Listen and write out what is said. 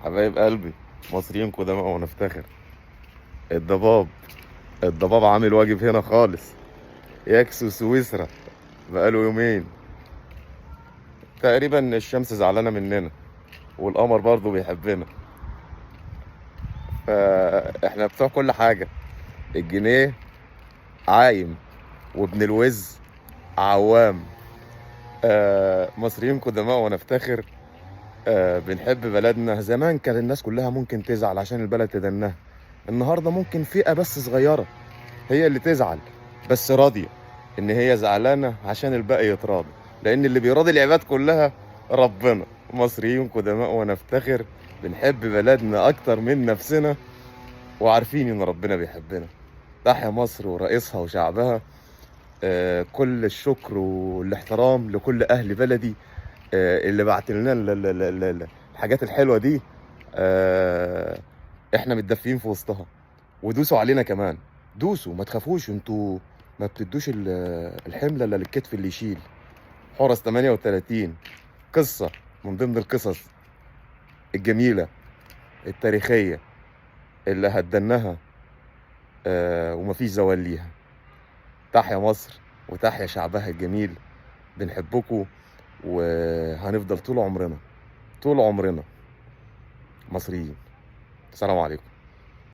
حبايب قلبي، مصريين قدماء ونفتخر. الضباب، الضباب عامل واجب هنا خالص. يكسو سويسرا بقاله يومين تقريبا. الشمس زعلانة مننا والقمر برضه بيحبنا، فاحنا بتوع كل حاجة. الجنيه عايم وابن الوز عوام. مصريين قدماء ونفتخر. بنحب بلدنا. زمان كان الناس كلها ممكن تزعل عشان البلد تدنها، النهارده ممكن فئة بس صغيرة هي اللي تزعل، بس راضية ان هي زعلانة عشان الباقي يتراضى، لان اللي بيراضي العباد كلها ربنا. مصريين قدماء ونفتخر، بنحب بلدنا اكتر من نفسنا، وعارفين ان ربنا بيحبنا. تحيا مصر ورئيسها وشعبها. كل الشكر والاحترام لكل اهل بلدي، اللي بعت لنا الحاجات الحلوة دي. احنا متدفيين في وسطها، ودوسوا علينا كمان، دوسوا ما تخافوش، انتوا ما بتدوش الحمل الا للكتف اللي يشيل. حورس 38 قصة من ضمن القصص الجميلة التاريخية اللي هدناها، ومفيش زوال ليها. تحيا مصر وتحيا شعبها الجميل. بنحبكم وهنفضل طول عمرنا، طول عمرنا مصريين. السلام عليكم.